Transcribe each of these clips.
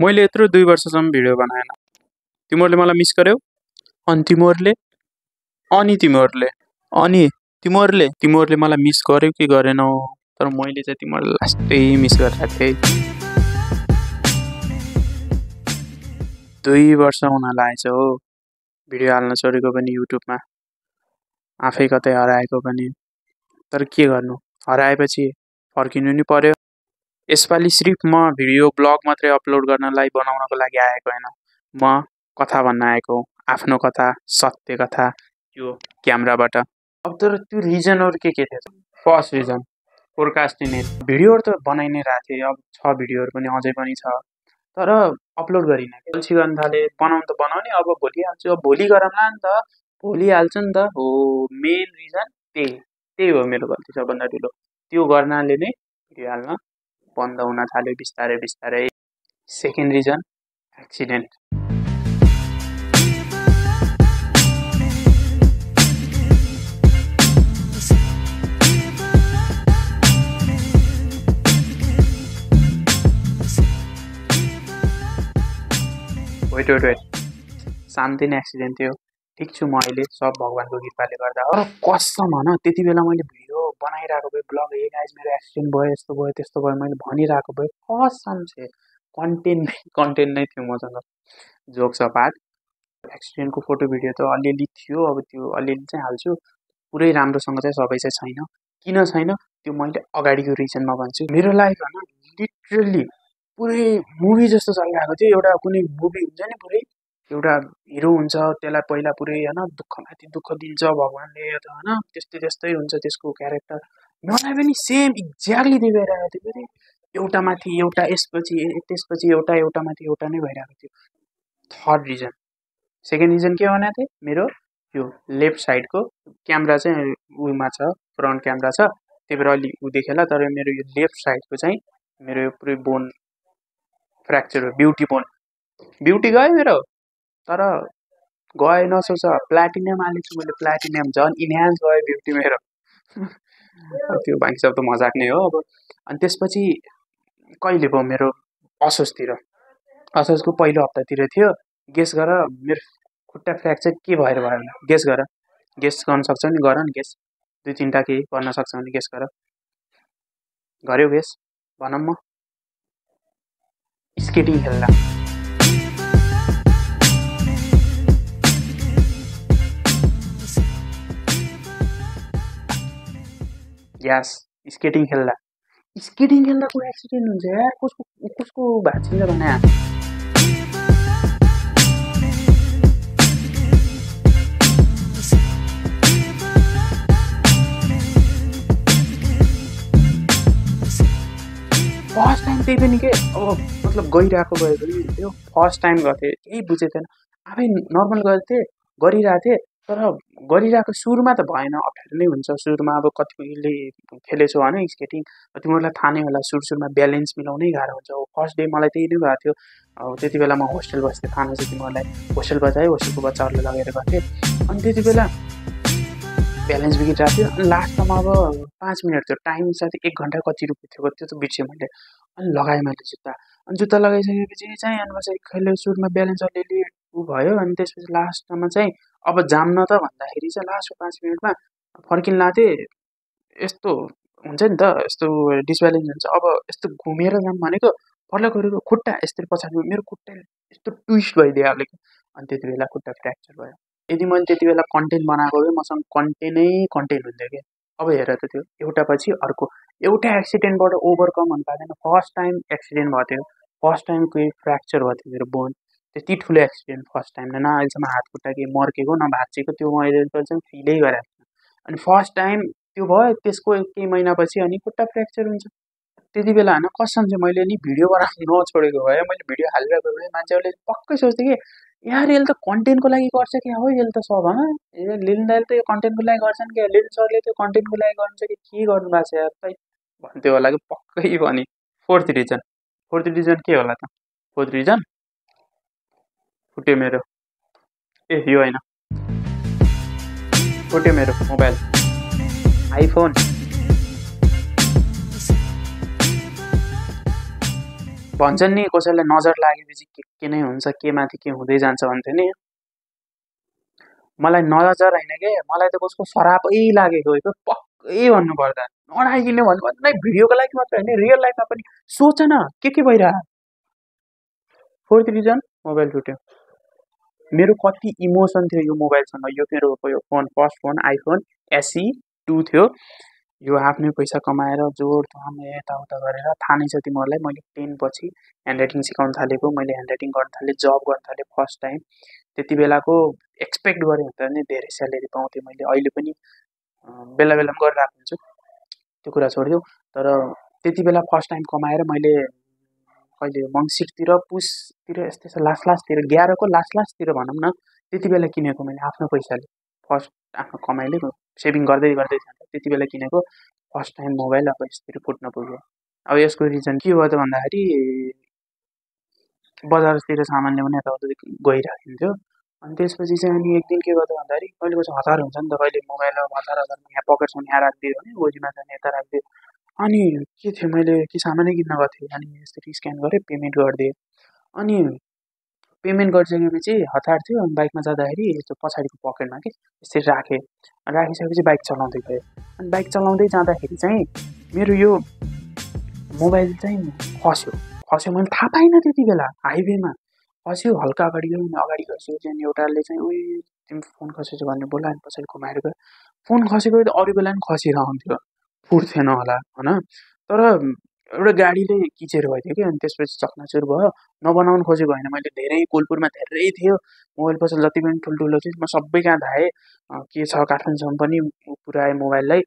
मैले यत्रो 2 वर्षसम्म भिडियो बनाएन। तिमीहरूले मलाई मिस गर्यौ? अनि तिमीहरूले? अनि तिमीहरूले? अनि तिमीहरूले मलाई मिस गर्यौ कि गरेनौ? तर मैले चाहिँ तिमीहरूलाई लास्टै मिस गरिरहेको थिएँ। 2 वर्ष हुन लागेछ हो भिडियो हाल्न छोडेको पनि युट्युबमा। आफै कतै हराएको पनि। तर के गर्नु? हराएपछि फर्किनु नि पर्यो। यसपालि सिर्फ म भिडियो ब्लग मात्रै अपलोड गर्नलाई बनाउनको लागि आएको होइन। म कथा भन्न आएको हो। आफ्नो कथा, सत्य कथा यो क्यामेराबाट। अब तर त्यो रिजनहरू के थियो? फर्स्ट रिजन पोडकास्टिनेट। भिडियोहरू त बनाइ नै रहेको थिएँ। अब 6 भिडियोहरू पनि अझै पनि छ। तर अपलोड गरिनँ। अल्छी गर्न थालेँ। बनाउनु त बनाउने, अब भोलि हाल्छु। अब भोलि गरौँला नि त। भोलि हाल्छु नि त। हो मेन रिजन त्यही हो मेरो गल्ती सबभन्दा ठुलो। त्यो गर्नाले नै भिडियो हाल्न बन्द हुन थाल्यो बिस्तारै बिस्तारै। Second reason accident. वेट शान्ति नै एक्सिडेन्ट थियो। ठिक छु म अहिले, सब भगवान्को कृपाले गर्दा। तर कसम भन त्यति बेला मैले भिडियो बनाइरहेको भए ब्लग हे गाइस मेरो एक्सिडेन्ट भयो, यस्तो भयो त्यस्तो भयो, मैले भनिरहेको भए कसम चाहिँ कन्टेन्ट नै थियो मसँग। जोक्स अपार्ट एक्सिडेन्टको फोटो भिडियो त अलिअलि थियो। अब त्यो अलिअलि चाहिँ हाल्छु। पुरै राम्रोसँग चाहिँ सबै चाहिँ छैन। किन छैन त्यो मैले अगाडिको रिजनमा भन्छु। मेरो लाइफ होइन लिटरली पुरै मुभी जस्तो चलिरहेको थियो। एउटा कुनै मुभी हुन्छ नि, पुरै एउटा हिरो हुन्छ, त्यसलाई पहिला पुरै होइन दुःखमाथि दुःख दिन्छ भगवान्ले होइन, त्यस्तै हुन्छ त्यसको क्यारेक्टर। मलाई पनि सेम एक्ज्याक्टली त्यही भइरहेको थियो। फेरि एउटा माथि एउटा, त्यसपछि एउटा माथि एउटा नै भइरहेको थियो। थर्ड रिजन, सेकेन्ड रिजन के भनेको थिएँ? मेरो यो लेफ्ट साइडको क्यामेरा चाहिँ उमा छ, फ्रन्ट क्यामेरा छ, त्यही भएर अलि उ देखेला। तर मेरो यो लेफ्ट साइडको चाहिँ मेरो यो पुरै बोन फ्र्याक्चर हो। ब्युटी गयो मेरो। तर गए नसोच, प्लाटिनियम हालेको छु मैले। प्लाटिनियम झन् इन्हान्स गयो ब्युटी मेरो। त्यो बाँकी सब त मजाक नै हो। अब अनि त्यसपछि कहिले भयो मेरो असोजको पहिलो हप्तातिर थियो। गेस गर मेरो खुट्टा फ्र्याक्चर के भएर भयो होला? गेस गर। गेस गर्न सक्छौ नि, गर नि गेस। 2-3टा केही गर्न सक्छौ भने गेस गर। गर्यौ गेस? भनौँ म स्केटिङ खेल्दा। यस स्केटिङ खेल्दा को एक्सिडेन्ट हुन्छ यार। कसको भाँचिन्छ भने फर्स्ट टाइम त्यही पनि के अब मतलब गइरहेको भयो भने त्यो फर्स्ट टाइम गर्थेँ, केही बुझेको थिएन। आफै नर्मल गर्थेँ, गरिरहेको थिएँ। तर गरिरहेको सुरुमा त भएन, अप्ठ्यारो नै हुन्छ सुरुमा। अब कतिले खेलेछौ होइन स्केटिङ, तिमीहरूलाई थाहा नै होला सुरुमा ब्यालेन्स मिलाउनै गाह्रो हुन्छ। अब फर्स्ट डे मलाई त्यही नै भएको थियो। अब त्यति बेला म होस्टेल बस्थेँ, थाहा छ तिमीहरूलाई। होस्टेल बजाएँ, होस्टेलको बच्चाहरूलाई लगेर गर्थेँ। अनि त्यति बेला ब्यालेन्स बिग्रिरहेको थियो। अनि लास्टमा अब 5 मिनट थियो टाइम, साथै 1 घन्टा कति रुपियाँ थियो त्यो त बिर्सेँ मैले। अनि लगाएँ मैले जुत्ता। अनि जुत्ता लगाइसकेपछि चाहिँ अनि खेल्यो। सुरुमा ब्यालेन्स अलिअलि उ भयो। अनि त्यसपछि लास्टमा चाहिँ अब जाम्न त भन्दाखेरि चाहिँ लास्टको 5 मिनटमा फर्किन लाग्थेँ। यस्तो हुन्छ नि त, यस्तो डिसब्यालेन्स हुन्छ। अब यस्तो घुमेर जाम भनेको फर्लक गरेको खुट्टा यस्तरी पछाडि मेरो खुट्टा यस्तो ट्विस्ट भइदियो हालेको। अनि त्यति बेला खुट्टा फ्र्याक्चर भयो। यदि मैले त्यति बेला कन्टेन्ट बनाएको भए मसँग कन्टेन्ट हुन्थ्यो कि। अब हेर त त्यो एउटा पछि अर्को, एउटा एक्सिडेन्टबाट ओभरकम हुन पाएन। फर्स्ट टाइम एक्सिडेन्ट भएको थियो। फर्स्ट टाइम कोही फ्र्याक्चर भएको थियो मेरो बोन। त्यति ठुलो एक्सिडेन्ट फर्स्ट टाइम न अहिलेसम्म हात खुट्टा के मर्केको न भाँचेको त्यो मैले चाहिँ फिलै गरेको थिएँ। अनि फर्स्ट टाइम त्यो भयो। त्यसको केही महिनापछि अनि खुट्टा फ्र्याक्चर हुन्छ। त्यति बेला होइन कसम चाहिँ मैले नि भिडियो बनाउनु नछोडेको भए, मैले भिडियो हालिरहेको भए मान्छेहरूले पक्कै सोच्थ्यो कि यार यसले त कन्टेन्टको लागि गर्छ क्या हो यसले त सब होइन। लिन दाइले त यो कन्टेन्टको लागि गर्छन् क्या, लिन सरले त्यो कन्टेन्टको लागि गर्नुहुन्छ कि के गर्नु भएको छ यार खै भन्थ्यो होला कि पक्कै पनि। फोर्थ रिजन के होला त? फोर्थ रिजन फुट्यो मेरो, यो होइन, फुट्यो मेरो मोबाइल आइफोन। भन्छन् नि कसैलाई नजर लागेपछि के नै हुन्छ, के माथि के हुँदै जान्छ भन्थे नि। मलाई नजर होइन के, मलाई त कसको सरापै लागेको हो पक्कै भन्नुपर्दा। नराइकिने भन्नु नै भिडियोको लागि मात्र होइन, रियल लाइफमा पनि सोच न के भइरहेको। फोर्थ रिजन मोबाइल फुट्यो। मेरो कति इमोसन थियो यो मोबाइलसँग। यो मेरो phone first phone iPhone SE 2 थियो। यो आफ्नै पैसा कमाएर जोडथाम यताउता गरेर, थाहा नै छ तिमीहरूलाई, मैले 10 पछि ह्यान्ड राइटिङ सिकाउन थालेको, मैले ह्यान्ड राइटिङ गर्न थालेँ, जब गर्न थालेँ फर्स्ट टाइम। त्यति बेलाको एक्सपेक्ट गरेँ भने त धेरै स्यालेरी पाउँथेँ मैले। अहिले पनि बेला बेलामा गरिरहेको हुन्छु, त्यो कुरा छोडिदिउँ। तर त्यति बेला फर्स्ट टाइम कमाएर मैले कहिले मङ्सिरतिर पुसतिर यस्तै लास्टतिर 11 को लास्टतिर भनौँ न, त्यति बेला किनेको मैले आफ्नो पैसाले। फर्स्ट आफ्नो कमाइले सेभिङ गर्दै त्यति बेला किनेको फर्स्ट टाइम मोबाइल अब यसरी फुट्न पुग्यो। अब यसको रिजन के भयो त भन्दाखेरि बजारतिर सामान ल्याउने यताउता गइरहेको थियो। अनि त्यसपछि चाहिँ अनि एक दिन के भयो त भन्दाखेरि कहिलेको चाहिँ हतार हुन्छ नि त, कहिले मोबाइलमा हतारमा यहाँ पकेटमा यहाँ राखिदियो भने गोजीमा जाने यता राखिदियो। अनि के थियो, मैले के सामानै किन्न गएको थिएँ, अनि यसरी स्क्यान गरेँ, पेमेन्ट गरिदिएँ। अनि पेमेन्ट गरिसकेपछि हतार थियो। अनि बाइकमा जाँदाखेरि यस्तो पछाडिको पकेटमा कि यसरी राखिसकेपछि बाइक चलाउँदै गएँ। अनि बाइक चलाउँदै जाँदाखेरि चाहिँ मेरो यो मोबाइल चाहिँ खस्यो। मैले थाहा पाइनँ त्यति बेला, हाइवेमा खस्यो। हल्का अगाडि गयो, अगाडि गएपछि चाहिँ एउटाले चाहिँ उही तिमी फोन खसेछ भन्ने बोला। अनि पछाडि घुमाएर गयो, फोन खसेको त अरू बेला पनि खसिरहन्थ्यो, फुट्थेन होला होइन। तर एउटा गाडीले किचेर भइदियो कि। अनि त्यसपछि चकनाचुर भयो। नबनाउनु खोजेको होइन, मैले धेरै कोलपुरमा धेरै थियो मोबाइल पसल जति पनि ठुल्ठुलो थियो, म सबै कहाँ धाएँ। के छ काठमाडौँसम्म पनि पुऱ्याएँ मोबाइललाई।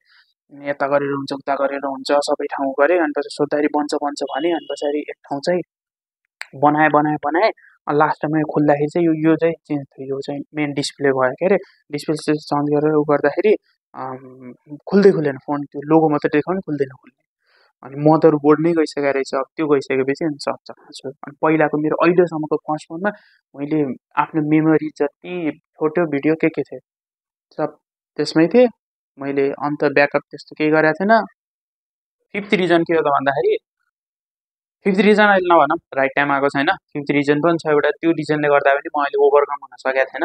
यता गरेर हुन्छ उता गरेर हुन्छ सबै ठाउँ गरेँ। अनि पछि सोद्धाखेरि बन्छ भने अनि पछाडि एक ठाउँ चाहिँ बनाएँ। लास्टमा यो खोल्दाखेरि चाहिँ यो चाहिँ चेन्ज थियो, यो चाहिँ मेन डिस्प्ले भयो के अरे। डिस्प्ले चेन्ज गरेर गर्दाखेरि खुल्दैन फोन, त्यो लोगो मात्रै देखाउने, खुल्दैन। अनि मदर बोर्ड नै गइसकेको रहेछ। अब त्यो गइसकेपछि अनि चक्छु। अनि पहिलाको मेरो अहिलेसम्मको फर्स्ट फोनमा मैले आफ्नो मेमोरी जति फोटो भिडियो के थिएँ सब त्यसमै थिएँ। मैले अन्त ब्याकअप त्यस्तो केही गरेको थिएन। फिफ्थ रिजन के हो त भन्दाखेरि, फिफ्थ रिजन अहिले नभनौँ, राइट टाइम आएको छैन। फिफ्थ रिजन पनि छ एउटा, त्यो रिजनले गर्दा पनि म अहिले ओभरकम हुन सकेको थिएन,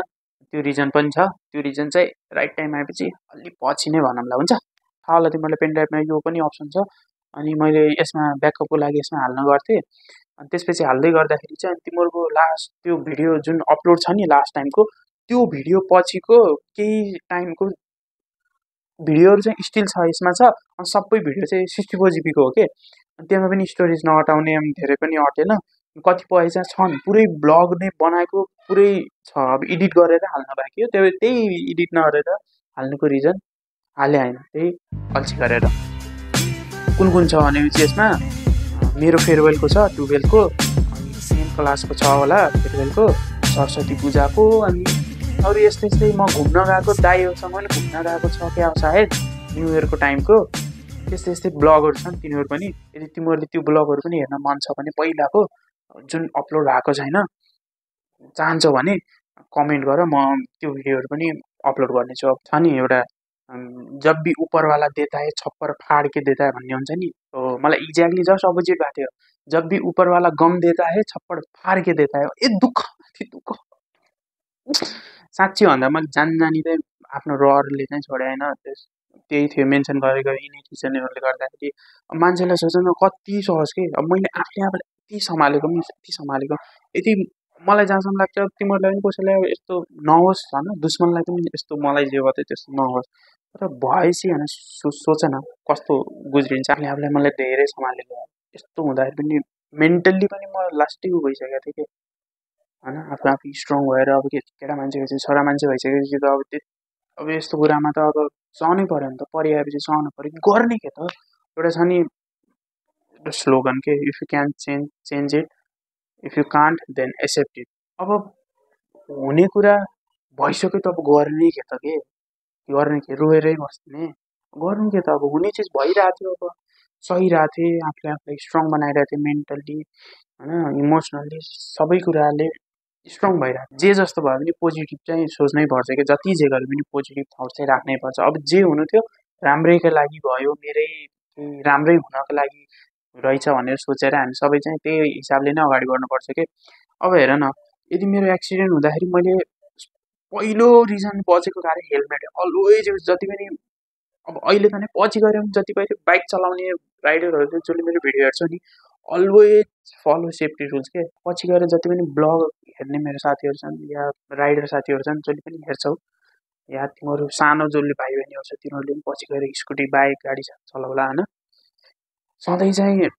त्यो रिजन पनि छ। त्यो रिजन चाहिँ राइट टाइम आएपछि अलि पछि नै भनौँला, हुन्छ। थाहा होला तिमीलाई पेन ड्राइभमा यो पनि अप्सन छ। अनि मैले यसमा ब्याकअपको लागि यसमा हाल्न गर्थेँ। अनि त्यसपछि हाल्दै गर्दाखेरि चाहिँ तिमीहरूको लास्ट त्यो भिडियो जुन अपलोड छ नि लास्ट टाइमको, त्यो भिडियो पछिको केही टाइमको भिडियोहरू चाहिँ स्टिल छ, यसमा छ। अनि सबै भिडियो चाहिँ 64 GB को हो कि। अनि त्यसमा पनि स्टोरेज नअटाउने, धेरै पनि अटेन। कतिपय चाहिँ छन् पुरै ब्लग नै बनाएको पुरै छ, अब एडिट गरेर हाल्न बाँकी हो। त्यही एडिट नगरेर हाल्नुको रिजन हाले होइन, त्यही अल्छी गरेर। कुन छ भनेपछि यसमा मेरो फेयरवेलको छ 12 को, अनि 10 क्लासको छ होला फेयरवेलको, सरस्वती पूजाको, अनि अरू यस्तै म घुम्न गएको दाइहरूसँग पनि घुम्न गएको छ क्या सायद न्यु इयरको टाइमको। त्यस्तै ब्लगहरू छन् तिनीहरू पनि। यदि तिमीहरूले त्यो ब्लगहरू पनि हेर्न मन छ भने, पहिलाको जुन अपलोड भएको छैन चाहन्छौ भने कमेन्ट गर, म त्यो भिडियोहरू पनि अपलोड गर्नेछु। अब छ नि एउटा जब भी ऊपर वाला देता है छप्पर फाड़ के देता है भन्ने हुन्छ नि, मलाई एक्ज्याक्टली जस्ट अपोजिट भएको थियो। जब भी ऊपर वाला गम देता है छप्पर फाड़ के देता है। दुःख साँच्ची भन्दा मैले जानी चाहिँ आफ्नो रहरले चाहिँ छोडे होइन, त्यही थियो मेन्सन गरेको यिनै रिजनहरूले गर्दाखेरि। मान्छेलाई सोच न कति सहज के। अब मैले आफूले यति सम्हालेको यति मलाई जहाँसम्म लाग्छ तिमीहरूलाई पनि कसैलाई यस्तो नहोस् होइन, दुश्मनलाई पनि यस्तो मलाई जे भयो त्यस्तो नहोस्। तर भएपछि होइन सोच न कस्तो गुज्रिन्छ। आफूलाई मलाई धेरै सम्हालेको यस्तो हुँदाखेरि पनि मेन्टल्ली पनि म लास्टै गइसकेको थिएँ कि होइन। आफू स्ट्रङ भएर अब केटा मान्छे भएपछि, छोरा मान्छे भइसकेपछि त अब यस्तो कुरामा त अब सहनै पऱ्यो नि त। परिआएपछि सहनु पऱ्यो, गर्ने के त। एउटा छ नि स्लोगन के, if you can change it, if you can't then accept it. अब हुने कुरा भइसक्यो त अब गर्ने के त के, गर्ने के, रोएरै बस्ने, गर्नु के त। अब हुने चिज भइरहेको थियो, अब सहिरहेको थिएँ, आफूलाई स्ट्रङ बनाइरहेको थिएँ मेन्टल्ली होइन, इमोसनल्ली सबै कुराले स्ट्रङ भइरहेको। जे जस्तो भए पनि पोजिटिभ चाहिँ सोच्नै पर्छ कि, जति जे गरे पनि पोजिटिभ थट चाहिँ राख्नै पर्छ। अब जे हुनु थियो राम्रैको लागि भयो, मेरै राम्रै हुनको लागि रहेछ भनेर सोचेर हामी सबै चाहिँ त्यही हिसाबले नै अगाडि बढ्नुपर्छ कि अब हेर न यदि मेरो एक्सिडेन्ट हुँदाखेरि मैले पहिलो रिजन बचेको कारण हेलमेट अलवेज जति पनि अब अहिले त नै पछि गएर पनि जति पनि बाइक चलाउने राइडरहरूले जसले मेरो भिडियो हेर्छ नि अलवेज फलो सेफ्टी रुल्स के पछि गएर जति पनि ब्लग हेर्ने मेरो साथीहरू छन् या राइडर साथीहरू छन् जसले पनि हेर्छौ या तिमीहरू सानो जसले भाइ बहिनीहरू छ तिनीहरूले पनि पछि गएर स्कुटी बाइक गाडी चलाउला होइन सधैँ चाहिँ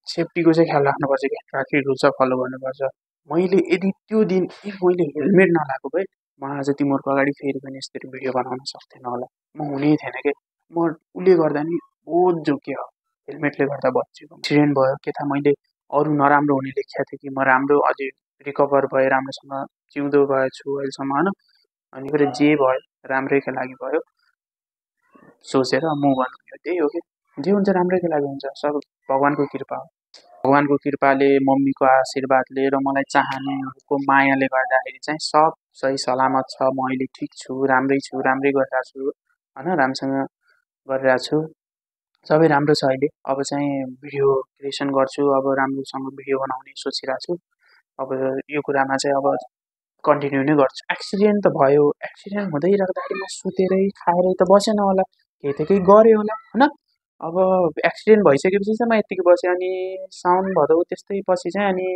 सेफ्टीको चाहिँ ख्याल राख्नुपर्छ क्या ट्राफिक रुल्स फलो गर्नुपर्छ मैले यदि त्यो दिन इफ मैले हेलमेट नलाएको भए म आज तिमीहरूको अगाडि फेरि पनि यसरी भिडियो बनाउन सक्थेन होला म हुनै थिएन कि म उसले गर्दा नि बहुत जोग्यो हेलमेटले गर्दा बचेको एक्सिडेन्ट भयो के थाहा मैले अरू नराम्रो हुने लेखिया थिएँ कि म राम्रो अझै रिकभर भएँ राम्रोसँग जिउँदो भएछु अहिलेसम्म होइन अनि फेरि जे भयो राम्रैको लागि भयो सोचेर म भन्नु त्यही हो कि जे हुन्छ राम्रैको लागि हुन्छ सब भगवान्को कृपा हो भगवान्को कृपाले मम्मीको आशीर्वादले र मलाई चाहनेहरूको मायाले गर्दाखेरि चाहिँ सब सही सलामत छ म अहिले ठिक छु राम्रै गरिरहेको छु होइन राम्रोसँग गरिरहेको छु सबै राम्रो छ अहिले अब चाहिँ भिडियो क्रिएसन गर्छु अब राम्रोसँग भिडियो बनाउने सोचिरहेको छु अब यो कुरामा चाहिँ अब कन्टिन्यू नै गर्छु एक्सिडेन्ट त भयो एक्सिडेन्ट हुँदै राख्दाखेरि म सुतेरै खाएरै त बसेन होला केही त केही गरेँ होला होइन अब एक्सिडेन्ट भइसकेपछि चाहिँ म यत्तिकै बसेँ अनि साउन भदौ त्यस्तै पछि चाहिँ अनि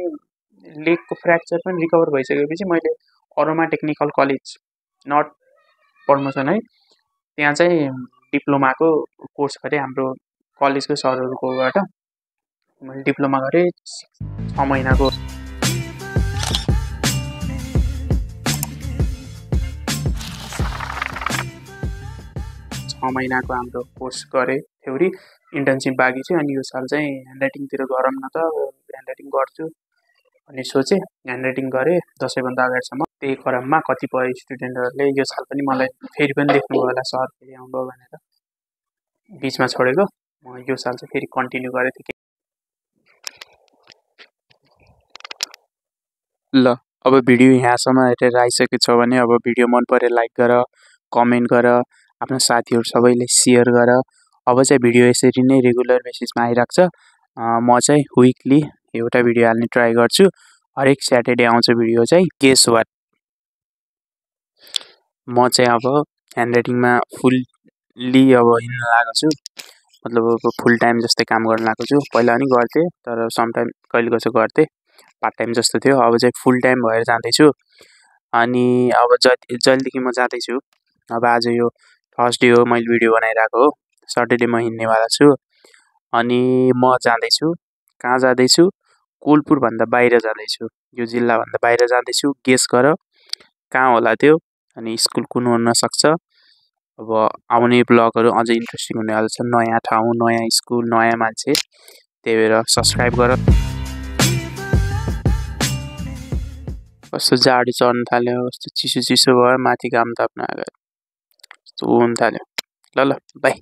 लेगको फ्र्याक्चर पनि रिकभर भइसकेपछि मैले Aroma technical college not promotion है त्यहाँ चाहिँ डिप्लोमाको कोर्स गरेँ हाम्रो कलेजको सरहरूकोबाट मैले डिप्लोमा गरेँ 6 महिनाको 6 महिनाको हाम्रो कोर्स गरेँ थ्योरी इन्टर्नसिप बाँकी थियो अनि यो साल चाहिँ ह्यान्डराइटिङतिर गरौँ न त ह्यान्डराइटिङ गर्छु भन्ने सोचेँ ह्यान्डराइटिङ गरेँ दसैँभन्दा अगाडिसम्म त्यही क्रममा कतिपय स्टुडेन्टहरूले यो साल पनि मलाई फेरि पनि देख्नुभयो होला सर फेरि आउनुभयो भनेर बिचमा छोडेको म यो साल चाहिँ फेरि कन्टिन्यू गरेँ थिएँ ल अब भिडियो यहाँसम्म हेरेर आइसकेको छ भने अब भिडियो मन परे लाइक गर कमेन्ट गर आफ्नो साथीहरू सबैले सेयर गर अब चाहिँ भिडियो यसरी नै रेगुलर बेसिसमा आइरहेको छ म चाहिँ विकली एउटा भिडियो हाल्ने ट्राई गर्छु हरेक स्याटरडे आउँछ भिडियो चाहिँ गेस वाट म चाहिँ अब ह्यान्डराइटिङमा फुल्ली अब हिँड्न लागेको छु मतलब अब फुल टाइम जस्तै काम गर्न लागेको छु पहिला पनि गर्थेँ तर समटाइम कहिले कसो गर्थेँ पार्ट टाइम जस्तो थियो अब चाहिँ फुल टाइम भएर जाँदैछु अनि अब जहिलेदेखि म जाँदैछु अब आज यो थर्सडे हो मैले भिडियो बनाइरहेको हो सटरडे म हिँड्नेवाला छु अनि म जाँदैछु कहाँ जाँदैछु कोलपुरभन्दा बाहिर जाँदैछु यो जिल्लाभन्दा बाहिर जाँदैछु गेस गर कहाँ होला त्यो अनि स्कुल कुन हुन सक्छ अब आउने ब्लगहरू अझै इन्ट्रेस्टिङ हुनेवाला छ नयाँ ठाउँ नयाँ स्कुल नयाँ मान्छे त्यही भएर सब्सक्राइब गर कस्तो जाडो चढ्न थाल्यो कस्तो चिसो भयो माथि घाम ताप्न आएको यस्तो हुन थाल्यो ल बाई